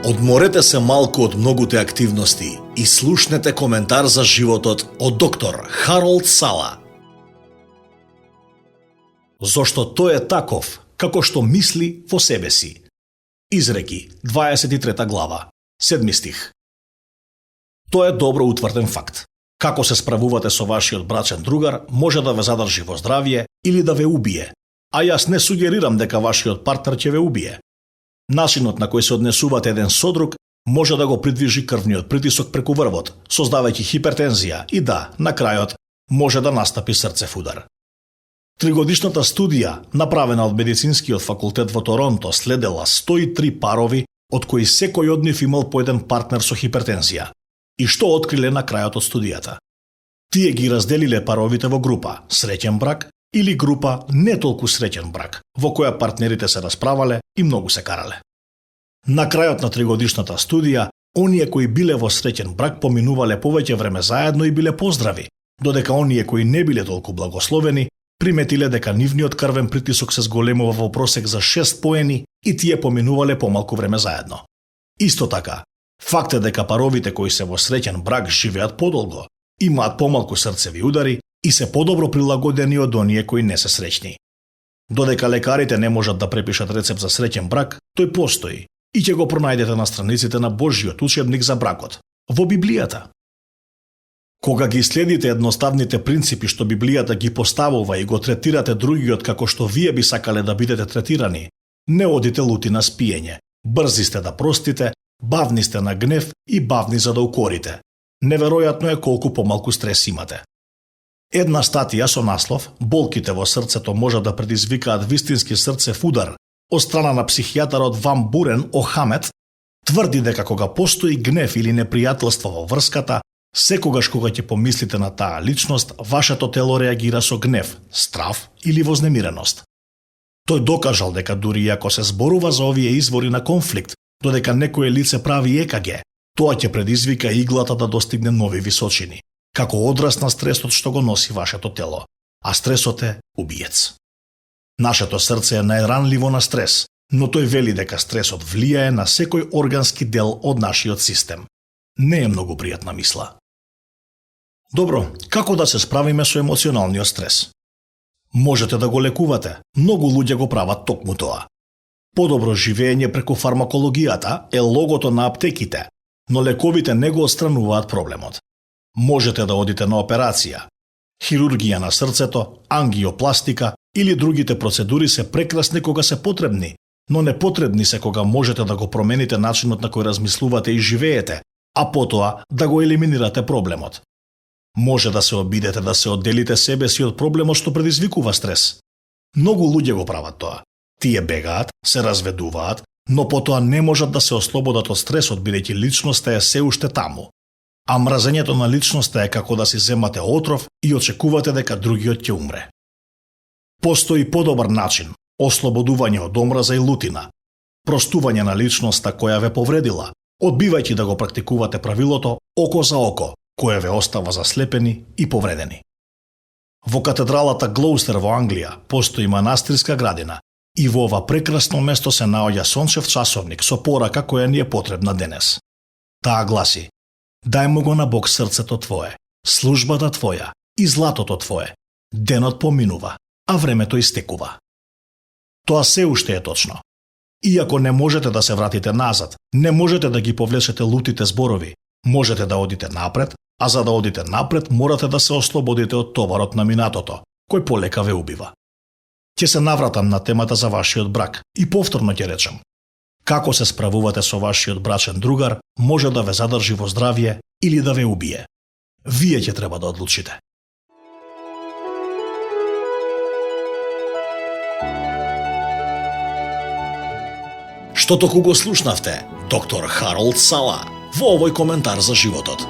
Одморете се малку од многуте активности и слушнете коментар за животот од доктор Харолд Сала. Зошто тој е таков, како што мисли во себе си. Изреки, 23 глава, 7 стих. Тоа е добро утврден факт. Како се справувате со вашиот брачен другар, може да ве задржи во здравје или да ве убие. А јас не сугерирам дека вашиот партнер ќе ве убие. Начинот на кој се однесувате еден со друг може да го придвижи крвниот притисок преку врвот, создавајќи хипертензија и да, на крајот, може да настапи срцев удар. Тригодишната студија, направена од Медицинскиот факултет во Торонто, следела 103 парови, од кои секој од нив имал по еден партнер со хипертензија. И што откриле на крајот од студијата? Тие ги разделиле паровите во група среќен брак или група не толку среќен брак, во која партнерите се расправале и многу се карале. На крајот на тригодишната студија, оние кои биле во среќен брак поминувале повеќе време заедно и биле поздрави, додека оние кои не биле толку благословени приметиле дека нивниот крвен притисок се зголемува во просек за 6 поени и тие поминувале помалку време заедно. Исто така, факт е дека паровите кои се во среќен брак живеат подолго, имаат помалку срцеви удари и се подобро прилагодени од оние кои не се среќни. Додека лекарите не можат да препишат рецепт за среќен брак, тој постои и ќе го пронајдете на страниците на Божјиот учебник за бракот, во Библијата. Кога ги следите едноставните принципи што Библијата ги поставува и го третирате другиот како што вие би сакале да бидете третирани, не одите лути на спиење, брзи сте да простите, бавни сте на гнев и бавни за да укорите. Неверојатно е колку помалку стрес имате. Една статија со наслов "Болките во срцето може да предизвикаат вистински срцев удар" од страна на психијатарот Ван Бурен Охамет тврди дека кога постои гнев или непријателство во врската, секогаш кога ќе помислите на таа личност, вашето тело реагира со гнев, страв или вознемиреност. Тој докажал дека дури ако се зборува за овие извори на конфликт, додека некое лице прави ЕКГ, тоа ќе предизвика иглата да достигне нови височини, како одраз на стресот што го носи вашето тело, а стресот е убиец. Нашето срце е најранливо на стрес, но тој вели дека стресот влијае на секој органски дел од нашиот систем. Не е многу пријатна мисла. Добро, како да се справиме со емоционалниот стрес? Можете да го лекувате, многу луѓе го прават токму тоа. Подобро живење преку фармакологијата е логото на аптеките, но лековите не го отстрануваат проблемот. Можете да одите на операција. Хирургија на срцето, ангиопластика или другите процедури се прекрасни кога се потребни, но непотребни се кога можете да го промените начинот на кој размислувате и живеете, а потоа да го елиминирате проблемот. Може да се обидете да се одделите себе си од проблемот што предизвикува стрес. Многу луѓе го прават тоа. Тие бегаат, се разведуваат, но потоа не можат да се ослободат од стресот бидејќи личноста е се уште таму. А мразењето на личноста е како да си земате отров и очекувате дека другиот ќе умре. Постои подобар начин – ослободување од омраза и лутина, простување на личноста која ве повредила, одбивајќи да го практикувате правилото око за око, кое ве остава заслепени и повредени. Во катедралата Глоустер во Англија постои манастирска градина и во ова прекрасно место се наоѓа сончев часовник со порака која ни е потребна денес. Таа гласи: "Дај му го на Бог срцето твое, службата твоја и златото твое. Денот поминува, а времето истекува." Тоа се уште е точно. Иако не можете да се вратите назад, не можете да ги повлечете лутите зборови, можете да одите напред, а за да одите напред морате да се ослободите од товарот на минатото, кој полека ве убива. Ќе се навратам на темата за вашиот брак и повторно ќе речам: како се справувате со вашиот брачен другар може да ве задржи во здравје или да ве убие. Вие ќе треба да одлучите. Што току го слушнавте, доктор Харолд Сала, во овој коментар за животот.